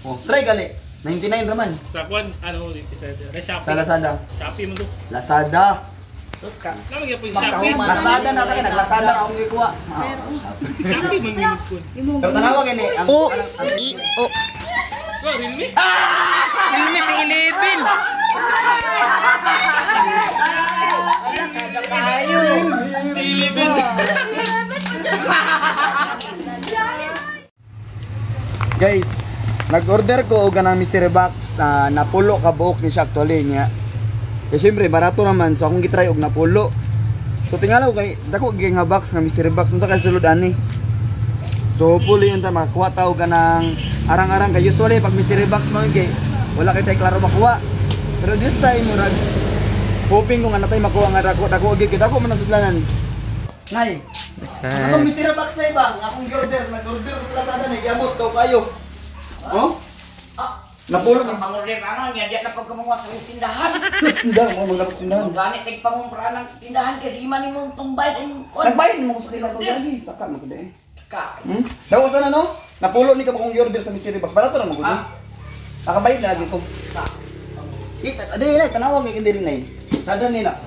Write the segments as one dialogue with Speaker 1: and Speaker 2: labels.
Speaker 1: Oh, try gali. 99 raman.
Speaker 2: Sa kwan, ano, isa, Shopee.
Speaker 1: Sa Lazada.
Speaker 2: Shopee mo to.
Speaker 1: Lazada.
Speaker 2: Naman gyapon Shopee.
Speaker 1: Lazada na ta nag-Lazada akong gikuha.
Speaker 2: Shopee man minute ko.
Speaker 1: Pero tanawa gani ang
Speaker 3: O, I, O.
Speaker 2: Go, Realme?
Speaker 3: Realme si 11.
Speaker 2: Si 11.
Speaker 1: Guys, nag-order ko og kanang mystery box na napulo ka buok ni siya actually niya. Kaya syempre barato naman, so akong gitry og napulo. So tingala ko kay dako gyud nga box nga mystery box, unsa kay sulod ani. So hopefully unta makakuha ta og kanang arang-arang kay usually pag mystery box man kay wala kay tay klaro makuha. Pero this time murag hoping ko nga natay makuha nga dako dako gyud kay dako man ang sudlanan. Nay, anong mystery box na iba? Ang akong gi-order, nag-order sa Lazada na giabot daw kayo. Oh? Napulo
Speaker 4: Ang pangorder ano, niya diyan na pagkamanguha sa iyong tindahan.
Speaker 1: Hindi, ako maglabas tindahan.
Speaker 4: Ganit kay pangumpra ng tindahan kasi iman nimo tong bayad ang kuan.
Speaker 1: Nagbayad mo ko sa kailan ko lagi. Taka mo ko eh.
Speaker 4: Ka.
Speaker 1: Hmm? Daw sa ano? Napulo ni ka ba kung gi-order sa mystery box? Barato ra mo gud.
Speaker 4: Ah.
Speaker 1: Nakabayad na lagi ko.
Speaker 4: Ka.
Speaker 1: Eh, dili na tanawag kay dili na. Sada nila.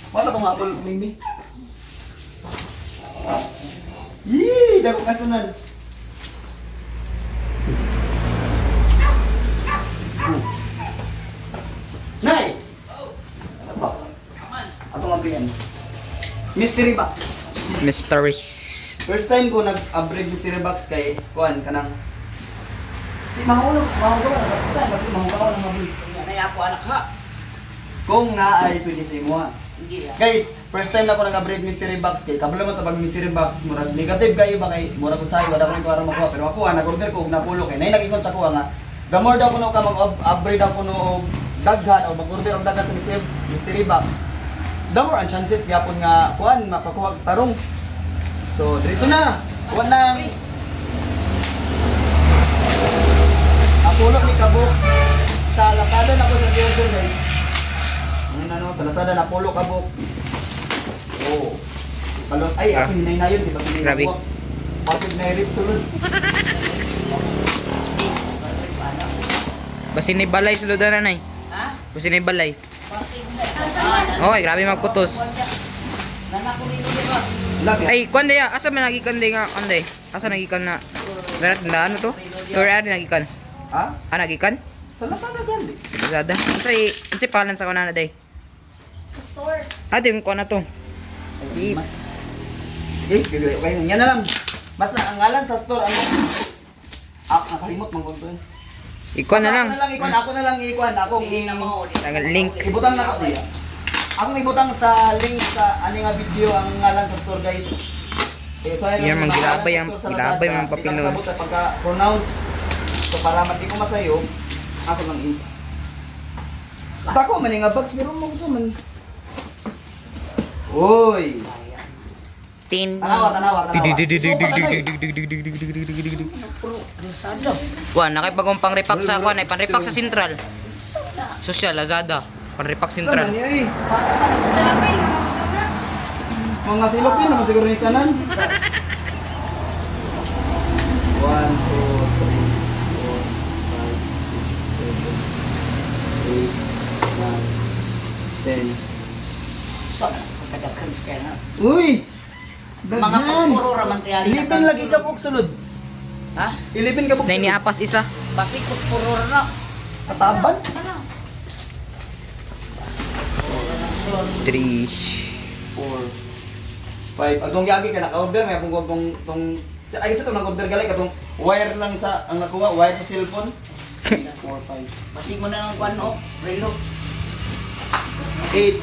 Speaker 1: Masa tong apple maybe. Yee, dako kasunan. Nay! Ano ba? Atong abrihan. Mystery box.
Speaker 3: Mysteries.
Speaker 1: First time ko nag-abrig mystery box kay kuan kanang si mahulog, mahulog, mahulog, mahulog ng abrig.
Speaker 4: Unya na ako anak ha.
Speaker 1: Kung nga ay pwede sa imo ha.
Speaker 4: Hindi ah.
Speaker 1: Guys, first time na ako nag-abrig mystery box kay kabalo mo tabag mystery box, murag negative kayo ba kay murag usay wala ko ni klaro makuha, pero ako nag-order ko og napulo kay nay nag-ingon sa kuha nga the more daw kuno ka mag-upgrade ako no og daghan o mag-order og daghan sa mystery box, the more ang chances gyapon nga kuan makakuha og tarong. So diretso na. Kuan nang napulo ni kabuk sa Lazada na ko sa order guys. Ano ano sa Lazada napulo kabuk. Oh. Balot ay ako hinay-nayon di ba
Speaker 3: Grabe.
Speaker 1: Pasig na irit sulod.
Speaker 3: Basin ni balay sulod na nay.
Speaker 4: Ha?
Speaker 3: Basin ni balay.
Speaker 4: Pasig na.
Speaker 3: Okay, grabe magkutos.
Speaker 4: Nana ko rin ba?
Speaker 1: Love ya.
Speaker 3: Ay, kuan day, asa man nagikan day nga kuan day? Asa nagikan na? Dara tindahan mo to? Or ari nagikan?
Speaker 1: Ha?
Speaker 3: Ah, nagikan?
Speaker 1: Sa Lazada gani.
Speaker 3: Lazada. Unsay unsay pangalan sa kuan na day?
Speaker 5: Store.
Speaker 3: Ah, di yung kuan na to.
Speaker 1: Ay, mas. Eh, gagawin okay. Yan na lang. Basta ang ngalan sa store ano? Ah, nakalimot man ko to.
Speaker 3: Ikuan na lang.
Speaker 1: Ako na lang ikuan, ako na lang ikuan, akong
Speaker 4: Hindi na mo ulit.
Speaker 3: Tagal link.
Speaker 1: Ibutang na ko diya. Akong ibutang sa link sa ani nga video ang ngalan sa store guys. Eh, so ayun
Speaker 3: Yan,
Speaker 1: ang
Speaker 3: mang gilabay
Speaker 1: ngalan
Speaker 3: ang-
Speaker 1: sa store sa
Speaker 3: gilabay
Speaker 1: Lazada.
Speaker 3: ang papel
Speaker 1: Di ka
Speaker 3: nun.
Speaker 1: kasabot sa pagka-pronounce. So para man di ko masayo, ako lang isa. Dako man nga box pero mo gusto man. Uy.
Speaker 3: Tin.
Speaker 1: Tanawa, tanawa, tanawa.
Speaker 4: Lazada.
Speaker 3: Kuan, nakipagong pang-repack sa kuan ay pang-repack sa Central. Social Lazada, pang-repack
Speaker 1: Saan
Speaker 3: Central.
Speaker 1: na niya eh?
Speaker 5: Sa lapin, nga magutom na.
Speaker 1: Mga silopin naman siguro ni tanan. 1, 2, 3, 4, 5, 6, 7, 8, 9, 10.
Speaker 4: Sana kadaghan kay na.
Speaker 1: Uy!
Speaker 4: Mga
Speaker 1: Daghan!
Speaker 4: puro ra man tiyali.
Speaker 1: 11 lagi ka buok sulod.
Speaker 4: Ha?
Speaker 1: 11 ka buok
Speaker 3: Nay
Speaker 1: sulod.
Speaker 3: ni apas isa.
Speaker 4: Pasig ko puro ra na.
Speaker 1: Kataban?
Speaker 3: 3.
Speaker 1: 4, 5. Agong giagi ka naka-order may akong tong tong ay kasi itong nag-order gali katong wire lang sa ang nakuha wire sa cellphone. 3, 4, 5,
Speaker 4: Pasig mo na ng kuan oh. Relo.
Speaker 1: 8.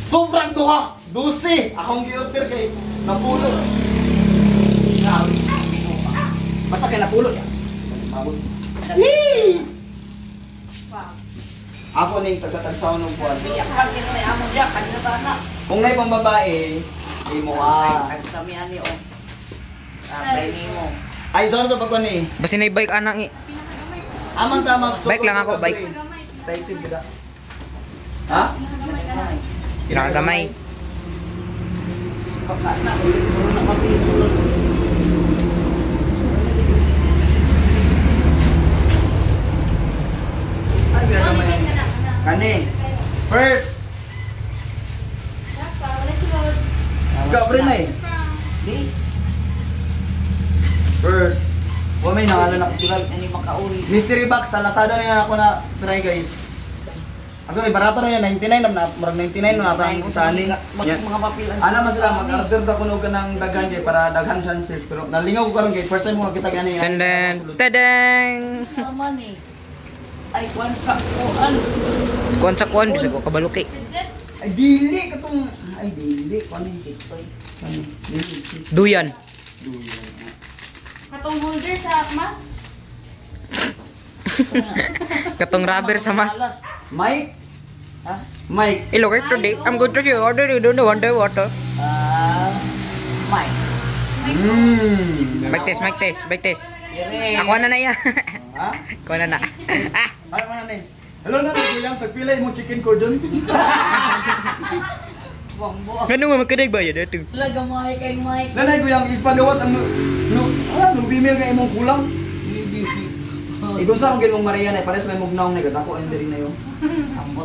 Speaker 1: Sobrang duha! 12! Akong gi-order kay napulo.
Speaker 4: Grabe.
Speaker 1: Basta kay napulo ya. Mabot. Yee!
Speaker 5: Wow.
Speaker 1: Ako ning tagsa-tagsaw nung buwan.
Speaker 4: Biyak ka kini amo diya tagsa tana.
Speaker 1: Kung nay pang babae, imo ah.
Speaker 4: Tagsa mi ani oh. Tatay nimo.
Speaker 1: Ay, doon to pagkuan ni.
Speaker 3: Basin nay bike anang i.
Speaker 5: Pinakagamay.
Speaker 1: Amang tama.
Speaker 3: Bike lang ako, bike.
Speaker 5: Pinakagamay.
Speaker 1: Excited gid. Ha?
Speaker 5: Pinakagamay ka na.
Speaker 3: Pinakagamay.
Speaker 4: Baka na puro na kami sulod.
Speaker 1: Gamay na wala na kusugal.
Speaker 4: Ani makauri.
Speaker 1: Mystery box sa Lazada na yan ako na try, guys. Ako ay barato na yan, 99 na murag 99 na natang sa ani.
Speaker 4: Mga papel ang.
Speaker 1: Ana man sila mag-order ta kuno ka ng daghan kay para daghan chances, pero nalingaw ko karon kay first time mo makita gani.
Speaker 3: Tadang! Tadang!
Speaker 4: Naman eh. Ay, kwan sa kuan.
Speaker 3: Kuan sa kuan, bisag ko kabaluki.
Speaker 5: Headset.
Speaker 1: Ay dili katong, ay dili kuan ni kuan dili.
Speaker 3: Duyan.
Speaker 1: Duyan.
Speaker 5: Katong holder sa mask.
Speaker 3: Katong rubber sa mask.
Speaker 1: Mike?
Speaker 4: Ha?
Speaker 1: Mike.
Speaker 3: Hello guys, today I'm going to show you you don't know underwater.
Speaker 4: Ah, Mike.
Speaker 3: Mic test, mic test, mic test.
Speaker 4: Dire.
Speaker 3: Ako na na yan.
Speaker 1: Ha?
Speaker 3: Ako na na. Ah!
Speaker 1: Ay, mga ni. Hello na, kulang tagpila mo chicken cordon.
Speaker 4: Buang-buang.
Speaker 3: Ngano nga magkadag ba yan ito?
Speaker 4: Wala gamay kay Mike.
Speaker 1: Nanay kuyang ipagawas ang no, ah, no female nga imong kulang. Ikaw sa akong ginong Maria na pares may mugnaw na ako ang diri na yun.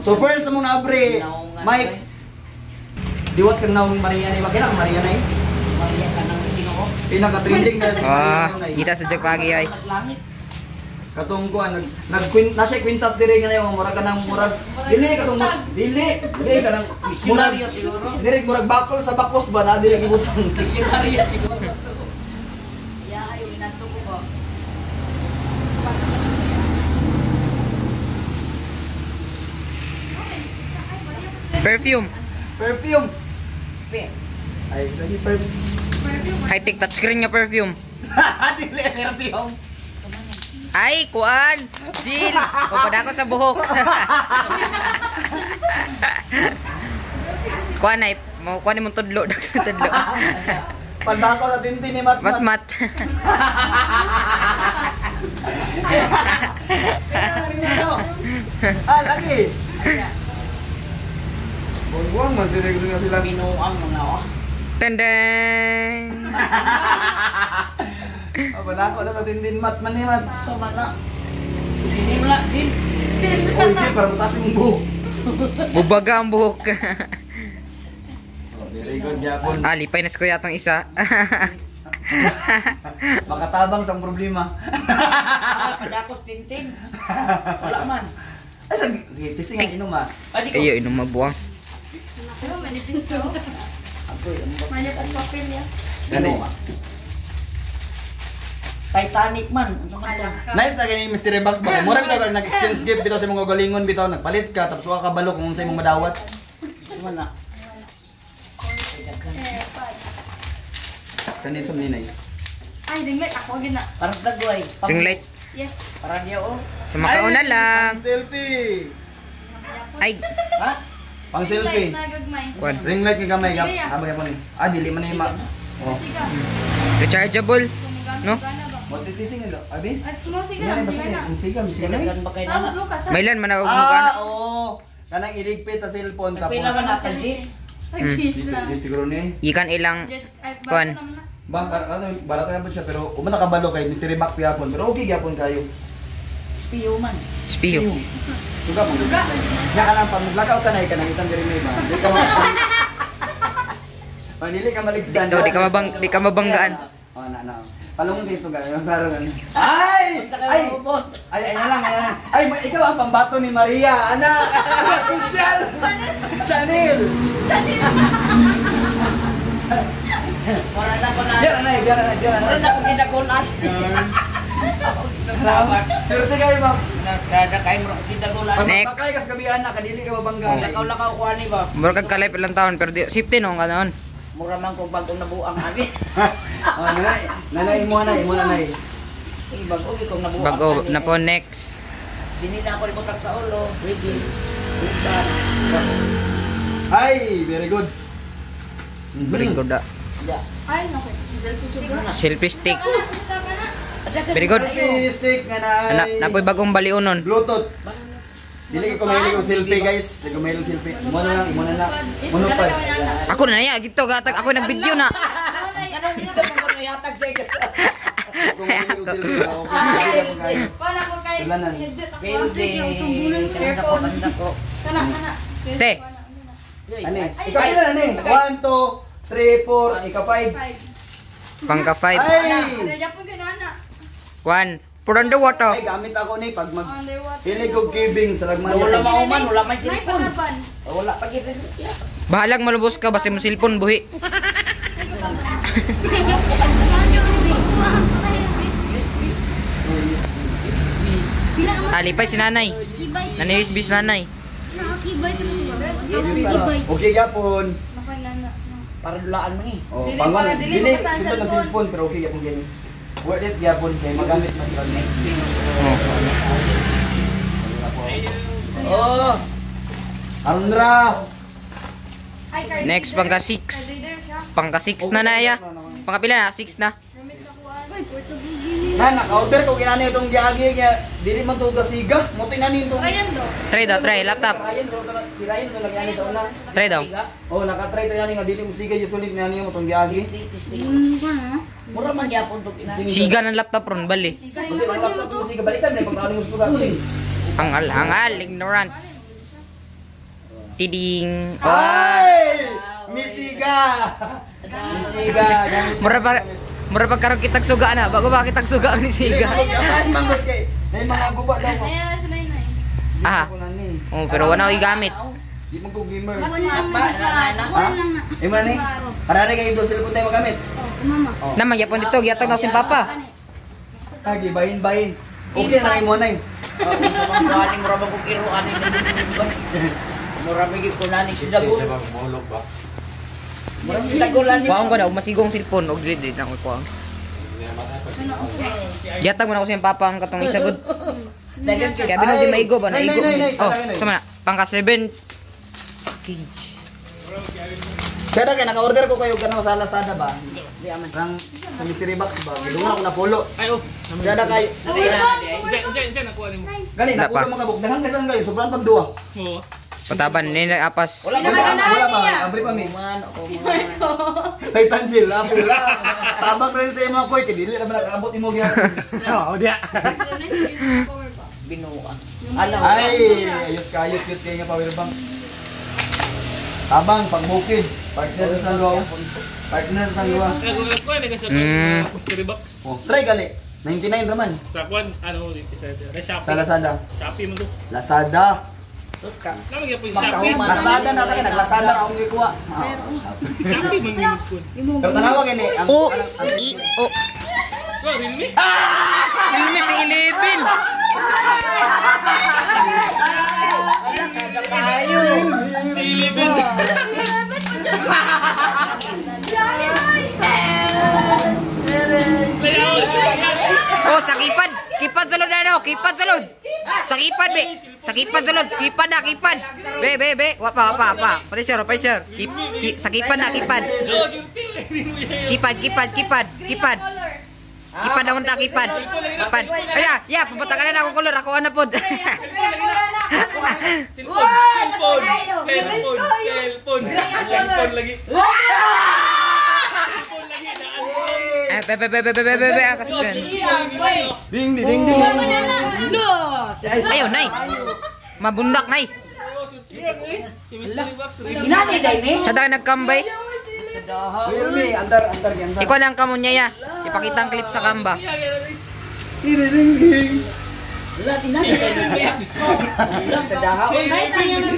Speaker 1: So first among naabre, Mike. Diwat kang naong Maria na bakit ang Maria na eh?
Speaker 4: Maria ka ng Ginoo.
Speaker 1: Pinaka trending na si
Speaker 3: Ah,
Speaker 1: Maria na
Speaker 3: kita sa Jagpagi ay.
Speaker 4: Langit.
Speaker 1: Katong kuan nag nag na siya kwintas diri nga na murag kanang murag dili katong dili dili kanang murag
Speaker 4: Misyonaryo siguro.
Speaker 1: diri murag bakol sa bakos ba na diri gibutang.
Speaker 4: Misyonaryo siguro. Ya, ayo inato ko ba.
Speaker 3: Perfume.
Speaker 1: Perfume.
Speaker 4: Pe.
Speaker 1: Ay, lagi perfume.
Speaker 3: High-tech touchscreen nga perfume.
Speaker 1: Dili perfume.
Speaker 3: Ay, kuan! Jill! Papada ko sa buhok. Kuan ay, mo kuan imong tudlo, tudlo.
Speaker 1: Panbako sa tintin ni Mat Mat.
Speaker 3: Mat mat.
Speaker 1: Ah, lagi. Buwang man sila gusto nga sila.
Speaker 4: Binuang mga oh.
Speaker 3: Tendeng.
Speaker 1: Ah, banako na sa tintin mat man ni Mat.
Speaker 4: Sama na. Hindi mo lang, Jin.
Speaker 1: Oy, Jay, para butasin mong buhok.
Speaker 3: Bubaga ang buhok.
Speaker 1: Oh, very good, Japon.
Speaker 3: Ah, lipay na sa kuya atong isa.
Speaker 1: Makatabang sa problema.
Speaker 4: Ah, padakos tintin. Wala man.
Speaker 1: Ay, sige, testing nga inom ah.
Speaker 4: Adi ko.
Speaker 3: Ayo, inom mabuang.
Speaker 5: Pero manipis ko. Manip ang papel niya.
Speaker 1: Gani.
Speaker 4: Titanic man. Unsa man to?
Speaker 1: Nice na gani Mystery Box ba? Mura bitaw ka nag-exchange gift bitaw sa imong kaugalingon bitaw nagpalit ka tapos wa ka kabalo kung unsa imong madawat.
Speaker 4: Unsa man na?
Speaker 1: Kanin sa ninay.
Speaker 5: Ay, ring light. Ako gina.
Speaker 4: Parang dagway.
Speaker 3: Ring light.
Speaker 5: Yes.
Speaker 4: Para niya oh.
Speaker 3: Sa makauna lang.
Speaker 1: Pang selfie.
Speaker 3: Ay,
Speaker 4: Ha?
Speaker 1: Pang
Speaker 5: Ring light
Speaker 1: selfie.
Speaker 5: na gagmay.
Speaker 3: kuan.
Speaker 1: Ring light nga gamay gam.
Speaker 5: Sige, ah.
Speaker 1: Ah, magyapon ni. Ah, dili man ni ma. Oh.
Speaker 5: Siga.
Speaker 3: Rechargeable.
Speaker 5: Kung
Speaker 3: No?
Speaker 5: gana ba?
Speaker 1: Mo titising ilo. Abi?
Speaker 5: At mo siga.
Speaker 1: Yan basta
Speaker 5: Siga na.
Speaker 1: ang siga, siga na.
Speaker 4: Daghan ba kay
Speaker 5: Tawag
Speaker 4: na?
Speaker 5: Lucas. ha?
Speaker 3: Mailan man ako
Speaker 1: Ah,
Speaker 3: mukha.
Speaker 1: oo. Kanang iligpit sa cellphone tapos.
Speaker 4: Nagpila man na Jis.
Speaker 5: Ay, cheese
Speaker 1: Dito,
Speaker 5: na.
Speaker 1: dito siguro ni.
Speaker 3: Ikan ilang
Speaker 5: Jet, ay, bago
Speaker 3: Kuan.
Speaker 5: naman na.
Speaker 1: Ba, ano, barato yapon siya pero umata kabalo kay Mystery Box gyapon pero okay gyapon kayo.
Speaker 4: Spiyo man.
Speaker 3: spiyo.
Speaker 1: Suga mo.
Speaker 5: Suga. Na dyan na.
Speaker 1: Siya ka lang pag maglakaw ka na ikaw nang diri may ba. Di ka maligsan. Pag dili ka maligsan.
Speaker 3: Di, di ka mabang di ka mabanggaan.
Speaker 1: Oh, na na. Palungon din suga. Yung klaro ganun. Ay!
Speaker 4: Unsa kay
Speaker 1: Ay!
Speaker 4: robot?
Speaker 1: Ay, ay na lang, ay na lang. Ay, ikaw ang pambato ni Maria. Ana! Social! Channel!
Speaker 4: Wala na ko na.
Speaker 1: Diyan na, diyan na, diyan
Speaker 4: Wala
Speaker 1: na.
Speaker 4: na ko sinagunan.
Speaker 1: Swerte kayo, ma'am.
Speaker 4: Kada kay mo sinagunan.
Speaker 1: Pag
Speaker 3: Next.
Speaker 1: magpakay kas gabi ana, kadili ka mabangga.
Speaker 4: Lakaw-lakaw ko ani ba?
Speaker 3: Mura kag kalay ilang taon pero di, safety no kanon.
Speaker 4: Mura man kong bagong nabuang ani.
Speaker 1: Oh, nanay, nanay mo na, imo na nay.
Speaker 4: Ay, bago gyud kong nabuang.
Speaker 3: Bago
Speaker 4: ani.
Speaker 3: na po next.
Speaker 4: Dini na ako ni sa ulo. Ready. Bukan.
Speaker 1: Ay, very good.
Speaker 3: Very good. Ah.
Speaker 4: Ya.
Speaker 5: Ay, naku. Selfie suga.
Speaker 3: Selfie stick.
Speaker 5: Ka na, ka na.
Speaker 3: Very good.
Speaker 1: Selfie stick nga na.
Speaker 3: Ana, napoy bagong balionon.
Speaker 1: Bluetooth. Dili ko kumahilig og selfie, guys. Dili ko mahilig og selfie. Imo na lang, imo na lang. Monopod.
Speaker 3: Ako na niya gito gatag ako nag-video na.
Speaker 4: Yatag siya.
Speaker 1: Dili ko mahilig og selfie. Okay.
Speaker 5: Wala ko kay
Speaker 1: Ulanan.
Speaker 5: headset ako.
Speaker 4: Pwede.
Speaker 5: Earphone.
Speaker 4: Ko.
Speaker 5: Kana, kana.
Speaker 3: Te.
Speaker 1: Ani, ikaw pila na ni? 1 2 3 4, ikaw 5.
Speaker 5: Five.
Speaker 3: Pangka 5.
Speaker 1: Ay!
Speaker 5: Ano, Japon ka na, ana.
Speaker 3: 1. Put on the water.
Speaker 1: Ay, gamit ako ni pag mag
Speaker 5: Underwater.
Speaker 1: hilig og giving sa lagman.
Speaker 4: Wala mauman, wala may
Speaker 5: Nay,
Speaker 4: cellphone.
Speaker 5: pataban.
Speaker 4: Wala pa gid.
Speaker 3: Bahalag malubos ka basta mo cellphone buhi. Alipay si nanay.
Speaker 5: Keybytes.
Speaker 3: Nanay USB si nanay.
Speaker 5: Sa keybyte mo to. Keybytes.
Speaker 1: Okay gapon.
Speaker 4: Para dulaan mo ni.
Speaker 1: Oh,
Speaker 5: Dili
Speaker 1: pangwan.
Speaker 5: pa, dili
Speaker 1: Dili
Speaker 5: pa sa
Speaker 1: sito na
Speaker 5: cellphone.
Speaker 1: cellphone pero okay gapon gani. Worth it gapon kay magamit man lang.
Speaker 3: Oh.
Speaker 4: Oh,
Speaker 1: Aron ra.
Speaker 3: Next, pangka 6. Pangka 6 na na ya. Pangkapila na, 6 na.
Speaker 1: Na naka-order ko ginani itong giagi nga dili man to gasiga. Mo tinani itong
Speaker 5: Ayan do.
Speaker 3: Try daw, try. Laptop.
Speaker 1: Ryan, si Ryan to lagi sa una.
Speaker 3: Try daw.
Speaker 1: Oh, naka-try to yani nga dili mo siga usually nani mo itong giagi.
Speaker 4: Mura man gyapon to ina.
Speaker 3: Siga ng laptop ron, bali.
Speaker 1: Kasi ang laptop mo siga balikan dahil pag ano mo suga ko.
Speaker 3: Hangal, hangal, ignorance. Tiding. Oh.
Speaker 1: Ay! Misiga! Misiga! Gamit.
Speaker 3: Mura pa karon kitag suga na. Bago ba kitag suga ni siga?
Speaker 1: Asahin man gud kay may mga guba daw mo.
Speaker 5: Ayan sa nay.
Speaker 3: Ah.
Speaker 1: Ko na ni.
Speaker 3: Oh, pero wala ko gamit.
Speaker 1: Di man ko gamer.
Speaker 5: Wala lang na.
Speaker 1: Ha? Eh man ni. Parare kay do cellphone tayo magamit.
Speaker 5: Mama.
Speaker 1: Oh.
Speaker 3: Na magyapon dito, giatag na ko si papa.
Speaker 1: Agi bahin bahin. Okay na imo nay.
Speaker 4: Galing mura ba ko kiro ani. Mura ba gyud ko nani si dagol. Mura ba dagolan ni.
Speaker 3: Kuhaon ko na, og masigong cellphone og dili na ko kuhaon. Giatag mo na ko si papa ang katong isagod.
Speaker 4: Dagan
Speaker 3: Kaya binog di maigo ba na
Speaker 1: Nay,
Speaker 3: igo.
Speaker 1: nay, nay, nay,
Speaker 3: Oh,
Speaker 1: nay, nay.
Speaker 3: sama na. Pangka 7 page.
Speaker 1: Sada kay naka-order ko kayo ganaw sa Lazada ba? Rang sa mystery box ba? Gidungan ako na polo.
Speaker 2: Ay, oh.
Speaker 1: Sada kay
Speaker 2: Diyan, nakuha nimo.
Speaker 1: gani
Speaker 3: Wala pa.
Speaker 1: napulo mga kabuk. Daghan daghan kayo sobran pag duha.
Speaker 2: Oo.
Speaker 3: Pataban ni apas.
Speaker 4: Wala
Speaker 1: Wala
Speaker 4: pa.
Speaker 1: wala pa. Abri pa mi.
Speaker 4: Man, ako man.
Speaker 1: Tay Tanjil, apo lang. Tabang rin sa imo koy kay dili ra man nakaabot imo gyapon.
Speaker 2: Oo, diya.
Speaker 4: Binuan. Ala.
Speaker 1: Ay, ayos kayo cute kayo nga power bank. Tabang pangbukid, partner sa luwa. Partner sa luwa.
Speaker 2: Nagkuha na kasi sa mystery box.
Speaker 1: Oh, try gali. 99 raman.
Speaker 2: Sa kwan, ano, isa Shopee.
Speaker 1: Sa Lazada.
Speaker 2: Shopee mo to.
Speaker 1: Lazada.
Speaker 2: Na magyapon si Shopee.
Speaker 1: Lazada na tayo, naglasada ra akong gikuha.
Speaker 2: Shopee man yun po.
Speaker 1: Pero tanawa gani ang
Speaker 3: O I O.
Speaker 2: Go, Realme?
Speaker 3: Realme si 11.
Speaker 2: Si 11.
Speaker 3: Oh, sakipad. Kipad sa lod ano? Kipad sa lod. Sakipad be. Sakipad sa lod. Kipad na, kipad. Be, be, be. Wapa, wapa, wapa. Pati sir, pati sir. Kip, ki, sakipan na, kipad. Kipad, kipad, kipad, kipad. Kipad na unta, kipad. Kipad. Ay, ya, pabatakan na ako color. Ako ana pod.
Speaker 2: Cellphone, cellphone, cellphone, cellphone, cellphone lagi. Cellphone lagi, daan.
Speaker 3: Eh, be, be, be, be, be, be, be, be, ah, kasigan.
Speaker 1: Ding ding ding ding.
Speaker 3: Ayaw, nay. Mabundak, nay.
Speaker 2: Si Mystery Box, Realme.
Speaker 4: Inani day ni.
Speaker 3: Sa dahil nagkambay.
Speaker 1: Realme, andar andar andar.
Speaker 3: Ikaw lang kamo niya, ya. Ipakita ang clip sa kamba.
Speaker 1: Ding ding ding.
Speaker 4: Wala inani day ni. Wala sa daha.
Speaker 5: Nice na yan ang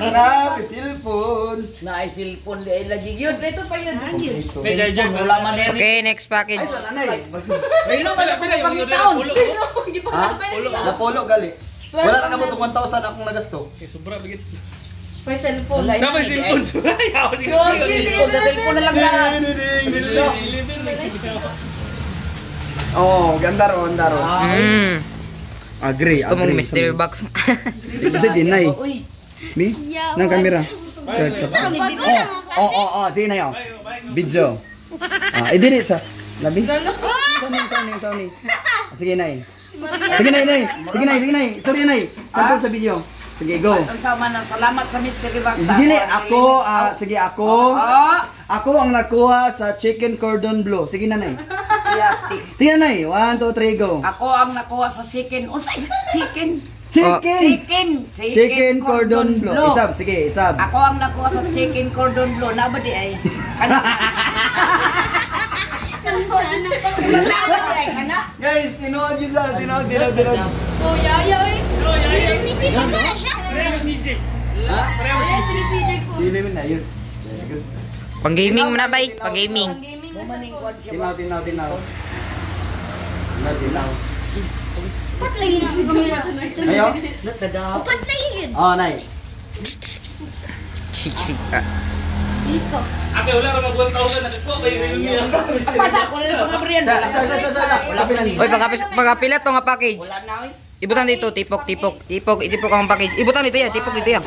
Speaker 1: Grabe, cellphone.
Speaker 4: Na ay cellphone di ay lagi gyud.
Speaker 5: Ito pa yun.
Speaker 2: May charger.
Speaker 4: Wala man diri.
Speaker 3: Okay, next
Speaker 1: Ay,
Speaker 3: package.
Speaker 1: sa nanay.
Speaker 4: Relo man
Speaker 2: Pila,
Speaker 4: ako
Speaker 2: pila, yung order
Speaker 4: pangitaon.
Speaker 2: pulo.
Speaker 5: Hindi pa
Speaker 1: Ha?
Speaker 5: ka
Speaker 1: Napolo gali. Wala na kamo tong 1,000 akong nagasto.
Speaker 2: Okay, sobra bigit.
Speaker 5: For cellphone.
Speaker 4: Wala
Speaker 2: Tama
Speaker 4: inani day.
Speaker 2: cellphone. Ayaw, sige.
Speaker 4: Cellphone, sa cellphone na lang lahat.
Speaker 1: Ding ding ding ding.
Speaker 2: 11 lagi.
Speaker 1: Oh, ganda ro, ganda ro. Agree,
Speaker 3: Gusto mong mystery box.
Speaker 1: Sige, nay.
Speaker 4: Uy,
Speaker 1: Mi? Nang kamera. Check.
Speaker 5: Ang bago na mga klase.
Speaker 1: Oh, sige na yo. Video. Ah, idili sa labi. Sony, Sony, Sony. Sige, nay. Sige, nay, nay. Sige, nay, sige, nay. Sorry, nay. Sample sa video. Sige, go.
Speaker 4: Unsa man ang salamat sa mystery box.
Speaker 1: Dili ako, sige ako. Ako ang nakuha sa chicken cordon bleu. Sige nanay. Sige nanay. 1 2 3 go.
Speaker 4: Ako ang nakuha sa chicken. Unsa chicken?
Speaker 1: Chicken.
Speaker 4: Chicken.
Speaker 1: Chicken cordon bleu. Isab, sige, isab.
Speaker 4: Ako ang nakuha sa chicken cordon bleu. Na ba di ay?
Speaker 1: Guys, tinuod yun siya. Tinuod, tinuod, tinuod.
Speaker 5: Oh, yaya oy.
Speaker 6: Misipag ko na siya.
Speaker 2: Pareho si CJ.
Speaker 1: Ha?
Speaker 2: Pareho si
Speaker 5: Ay, si CJ po.
Speaker 1: Sili mo na, yes. Very good.
Speaker 3: Pang gaming mo na bay, pang gaming.
Speaker 5: Ang gaming na sa phone.
Speaker 1: Tinaw, tinaw, tinaw. Tinaw, tinaw.
Speaker 6: Upat lagi na ang kamera.
Speaker 1: Ayo?
Speaker 6: Upat lagi yun.
Speaker 1: Oh, nay.
Speaker 3: Shik shik. Ah.
Speaker 6: Sige ko.
Speaker 2: Ate, wala ka mag 1,000. Nakakuha kayo ngayon niya.
Speaker 4: Pasa ko na mga Brian.
Speaker 1: Sa, sa, sa, sa, sa. Wala pa
Speaker 3: Oy, pagkapila to nga package.
Speaker 4: Wala na oy.
Speaker 3: Ibutang dito, tipok, tipok, tipok, itipok ang package. Ibutang dito yan, tipok dito yan.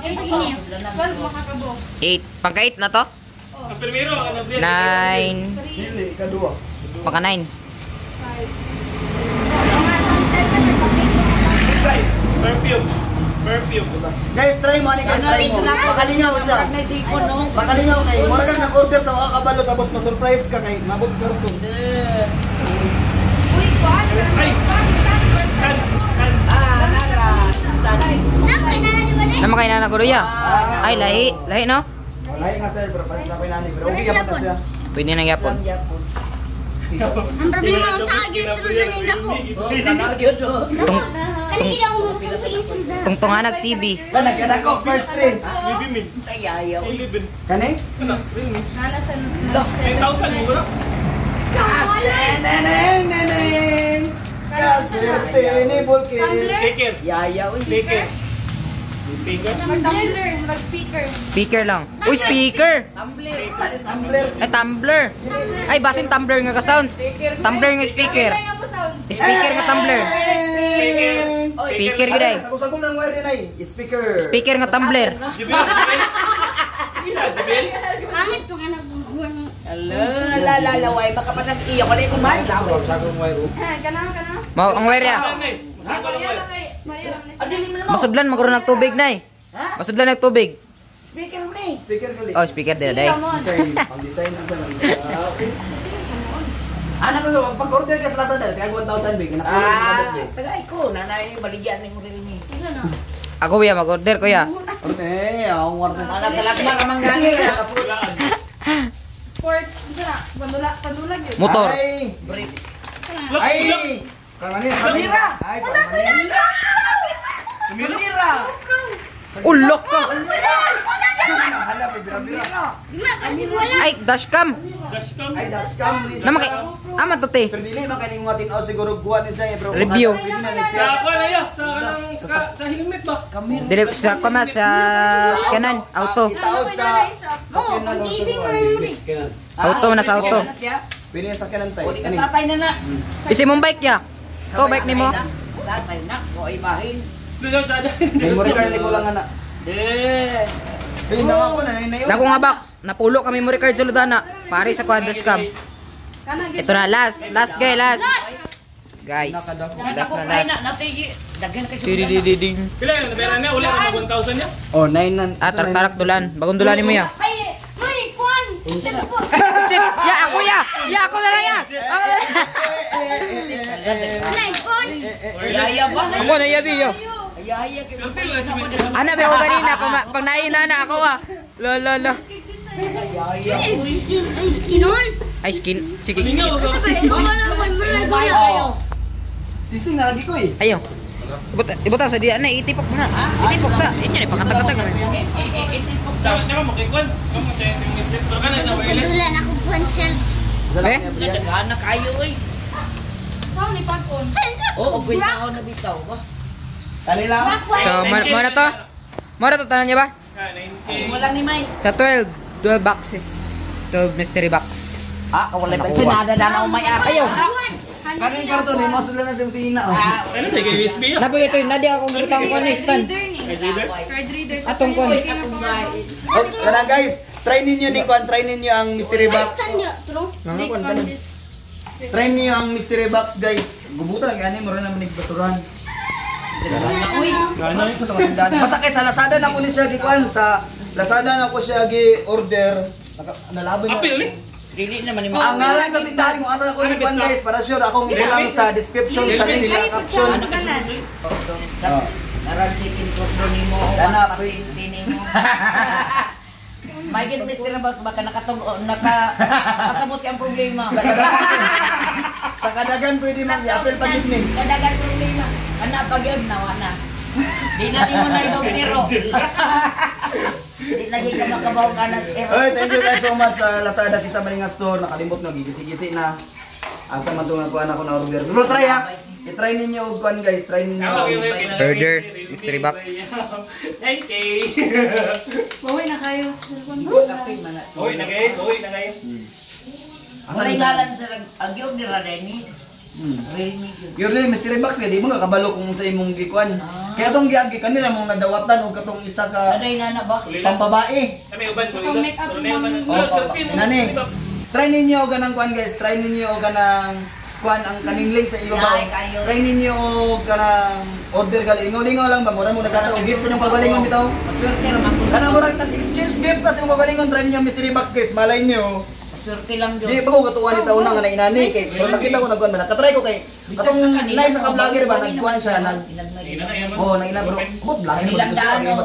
Speaker 6: Ini.
Speaker 5: 12 makakabo.
Speaker 3: 8. Pangka 8 na to?
Speaker 2: Ang primero, ang nabli.
Speaker 3: 9.
Speaker 1: Dili, kadua.
Speaker 3: Pangka 9.
Speaker 2: Guys, perfume. Perfume.
Speaker 1: Guys, try mo ani guys, try mo. Makalingaw siya. Makalingaw kay mura kang nag-order sa mga kabalo tapos ma-surprise ka kay mabot ka to.
Speaker 5: Uy, kwan.
Speaker 2: Ay!
Speaker 5: Kwan, stand,
Speaker 2: Stand, stand.
Speaker 4: Ah, nara.
Speaker 6: Napakay na na di ba na?
Speaker 3: Nama kay nana kuya. Ay, lahi. Lahi no?
Speaker 1: Wala nga sir, pero palit na ko nani, pero okay ka pa siya.
Speaker 3: Pwede na gyapon.
Speaker 6: Ang problema ang sa agyo sunod na nindako.
Speaker 4: Oh, kana gyud oh.
Speaker 6: Dako. Kanina akong bukong sa insulda.
Speaker 3: Tungtunganag TV.
Speaker 1: La nagkadako first three.
Speaker 2: Libimin.
Speaker 4: Ayaw.
Speaker 2: Si Libin.
Speaker 1: Kani?
Speaker 2: Ano? Realme.
Speaker 5: Nana sa
Speaker 2: 9,000 mo ba?
Speaker 6: Wala.
Speaker 1: Neneng neneng. Kaswerte ni Bulkin.
Speaker 2: Speaker.
Speaker 4: Yaya oy.
Speaker 2: Speaker. Speaker.
Speaker 5: Mag-tumbler, mag-speaker.
Speaker 3: Speaker lang. Uy, speaker!
Speaker 4: Tumbler.
Speaker 1: Tumbler.
Speaker 3: Ay, tumbler. Ay, basin tumbler nga ka sounds. Tumbler nga speaker.
Speaker 5: Tumbler nga po sounds.
Speaker 3: Speaker nga tumbler.
Speaker 2: Speaker.
Speaker 3: Speaker gid ay.
Speaker 1: Sagol ng wire ni nay. Speaker.
Speaker 3: Speaker nga tumbler.
Speaker 2: Jibil. Jibil. Isa, Jibil.
Speaker 6: Pangit ko nga nagbubuhan.
Speaker 4: Ala, la la la way baka pa nag-iyak wala ko man.
Speaker 1: Sagol ng wire. oh.
Speaker 5: Kana, kana.
Speaker 3: Mao ang wire ya.
Speaker 2: Ano eh? Masagol ang
Speaker 5: Pareha
Speaker 2: wire.
Speaker 5: lang kay, pareha lang na
Speaker 4: Adili mo na mo.
Speaker 3: Masudlan magkaroon ng tubig nay. Masudlan ng tubig.
Speaker 4: Speaker mo ni.
Speaker 1: Speaker gali.
Speaker 3: Oh, speaker dili day.
Speaker 5: Come on.
Speaker 1: Design, pang design design. Anak ko, pag-order ka sa Lazada, kaya 1,000 big.
Speaker 4: Ah, tagay ko nanay baligyan ni mo rin ni.
Speaker 3: Ako kuya, mag-order kuya.
Speaker 1: Eh, akong order.
Speaker 4: Mana sa lagma ka mangani.
Speaker 2: Pulaan.
Speaker 5: Sports, isa na. Pandula, pandulag yun.
Speaker 3: Motor.
Speaker 1: Ay!
Speaker 4: Brief.
Speaker 1: Ay! Kamani, kamera! Ay, kamani.
Speaker 4: Kamera.
Speaker 3: Ulok ka.
Speaker 1: Hala, may bira-bira.
Speaker 6: Di ba kasi wala.
Speaker 3: Ay, dashcam.
Speaker 2: Dashcam.
Speaker 1: Ay, dashcam ni siya.
Speaker 3: Nama kay ama to te.
Speaker 1: Pero dili man kay mga tinaw siguro guwan ni siya eh, pero
Speaker 3: Review.
Speaker 1: Pwede na ni
Speaker 2: Sa
Speaker 1: siya.
Speaker 2: ako na ya. Sa kanang sa helmet ba?
Speaker 3: Dili sa kama sa kanan, auto.
Speaker 1: Itaod sa
Speaker 6: Oo, pang gaming mo rin mo rin.
Speaker 3: Auto na sa auto.
Speaker 1: Pwede sa kanan tayo.
Speaker 4: Uli ka tatay na na.
Speaker 3: Isi mong bike ya. To bike nimo.
Speaker 4: Tatay na, ko ay bahin.
Speaker 2: Doon sa
Speaker 1: Memory card ko lang ana.
Speaker 4: De.
Speaker 1: Kay na ako na na
Speaker 3: Dako nga box. Napulo kami memory card sulod ana. Pare sa kuan dashcam.
Speaker 5: Kana, gid.
Speaker 3: Ito na last, last guys, last. Guys, last
Speaker 4: Ako
Speaker 3: na
Speaker 4: kay
Speaker 3: last.
Speaker 4: na natigi. Daghan kay
Speaker 3: Didididing.
Speaker 2: Pila yung nabera niya? Wala ka mag 1,000 niya?
Speaker 1: Oh, 9 na.
Speaker 3: Ah, tarak dulan. Bagong dulan nimo ya.
Speaker 6: Ay, may kwan. Sabi po.
Speaker 3: Ya ako ya. Ya ako na lang ya. Ako na lang.
Speaker 6: Nay, kwan.
Speaker 4: Yaya ba?
Speaker 3: Ako na yabi yo.
Speaker 4: Yaya kay
Speaker 2: Swerte lang si Messi.
Speaker 3: Ana be ako kanina pag naina na ako ah. Lo lo lo.
Speaker 4: Yaya.
Speaker 6: Ay, skin, ay, skinon.
Speaker 3: Ay skin, sige skin.
Speaker 2: Lingaw
Speaker 6: Kasi pa, wala man mo na
Speaker 1: Oh. Tising na lagi ko eh.
Speaker 3: Ayo. Ibut ibutan sa diya na itipok mo na. Itipok sa inyo ni pakatag-katag naman.
Speaker 2: Dapat niya ka makikwan. Pero ka na sa wireless.
Speaker 6: Pandulan ako kwan cells.
Speaker 3: Eh?
Speaker 4: Daghan na kayo oy.
Speaker 5: Saan ni Pagkon?
Speaker 6: Sensor.
Speaker 4: Oo, og taon na bitaw ba?
Speaker 1: Kanila.
Speaker 3: So, mo na to? Mo na to tanan niya ba?
Speaker 2: Ah, 9K.
Speaker 4: Wala ni May.
Speaker 3: Sa 12, 12 boxes. 12 mystery box.
Speaker 4: Ah, kawala pa
Speaker 3: Nakuha.
Speaker 4: sinada na na umay
Speaker 3: Ayaw.
Speaker 1: Kanin karton eh, masulan na siyang sina. Oh.
Speaker 4: Ah,
Speaker 2: Ano na kay USB ah?
Speaker 3: Naboy ito, nadi ako butang ko na stand.
Speaker 5: Reader ni.
Speaker 2: Card reader?
Speaker 5: Card reader.
Speaker 3: Atong kwan.
Speaker 1: Okay, tara guys, try ninyo ni Kwan, try ninyo ang mystery box.
Speaker 6: Stand niya, true.
Speaker 1: Nga Kwan, kanan. Try ninyo ang mystery box guys. Gubutan lagi ani mura naman nagbaturan.
Speaker 2: Gano'n?
Speaker 1: Sa tumatandaan. Basta kay sa Lazada na ko ni siya gi Kwan, sa Lazada na ko siya gi order. Nalaban niya.
Speaker 2: Apil ni?
Speaker 4: Dili naman ni
Speaker 1: Ang ngalan sa tindahan kung asa ako ni Kwan guys, para sure akong ilang sa description sa link sa caption.
Speaker 5: Kanan.
Speaker 1: Oh.
Speaker 4: Naran chicken cordo nimo o
Speaker 1: Dana,
Speaker 4: patinti nimo. Michael Mystery Box baka nakatug naka nakasabot ang problema.
Speaker 1: Sa kadagan. Sa kadagan pwede man i-appel pa gid ni.
Speaker 4: Kadagan problema. Ana pag yun nawa na. Di na nimo na ibang zero. Di lagi ka makabaw ka na zero.
Speaker 1: Oy, thank you guys so much sa Lazada kinsa man nga store. Nakalimot no, gigisi-gisi na. Asa man tong kuan ako na order. Pero try ha. I-try ninyo og kuan guys, try ninyo.
Speaker 3: Order, mystery box.
Speaker 2: 9K.
Speaker 5: Bawi na kayo sa cellphone.
Speaker 4: Kape man na.
Speaker 2: Uy, na kayo. Uy, na kayo.
Speaker 1: Asa
Speaker 4: Wala
Speaker 1: ni
Speaker 4: ngalan sa agyo ni Radeni. Realme yun.
Speaker 1: Yun rin, mystery box kay di mo nga kabalo kung sa imong gikuan. Kaya tong giagi kanila mong nadawatan og katong isa ka
Speaker 4: Aday na na ba?
Speaker 1: pambabae.
Speaker 2: Kami uban ko.
Speaker 5: Pang make up ng-
Speaker 1: Oh, inani. Try ninyo og ganang kuan guys, try ninyo og ganang kuan ang kaning link sa ibaba.
Speaker 4: Like, kayo.
Speaker 1: Try ninyo og kanang order gali lingaw-lingaw lang ba mura mo nagkata og gift sa inyong kagalingon bitaw.
Speaker 4: Maswerte ra man ko.
Speaker 1: Kana mura nag-exchange gift kasi imong kagalingon, try ninyo ang mystery box guys, malay niyo.
Speaker 4: Maswerte lang
Speaker 1: Di
Speaker 4: yun.
Speaker 1: pa ko katuwa ni sa una nga nainani kay pero nakita ko nagkuan ba nakatry ko kay
Speaker 4: Bisan
Speaker 1: katong
Speaker 4: sa kanila,
Speaker 1: na isa ka vlogger ba nagkuan siya nag Oh, nangina bro. Oh, vlogger.
Speaker 4: Kanilang daan ako,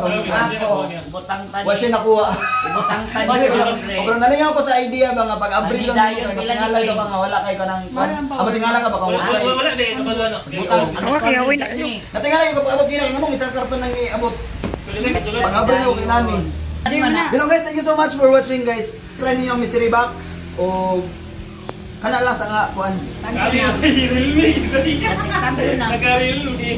Speaker 4: butang tani.
Speaker 1: Wa siya nakuha.
Speaker 4: Butang tani.
Speaker 1: O, pero nalingaw ko sa idea ba nga pag Abril lang
Speaker 4: Dayon,
Speaker 1: mo
Speaker 4: nila ni
Speaker 1: tingala ka
Speaker 4: Clay.
Speaker 1: ba nga wala kay kanang
Speaker 5: Wala pa.
Speaker 1: abo tingala ka ba kung
Speaker 2: Wala,
Speaker 1: wala.
Speaker 2: wala, di. Kabalo, ano.
Speaker 4: Butang
Speaker 3: Awa, kaya win na kayo.
Speaker 1: Natingala ko pag abot gina nga isang karton nang iabot. Pag Abril na ko kay nani.
Speaker 5: Di mo na.
Speaker 1: Pero guys, thank you so much for watching guys. Try niyo ang mystery box o kana lang sa nga kuan.
Speaker 2: Kami, Realme.
Speaker 4: Tanto na.
Speaker 2: Nagka-Realme.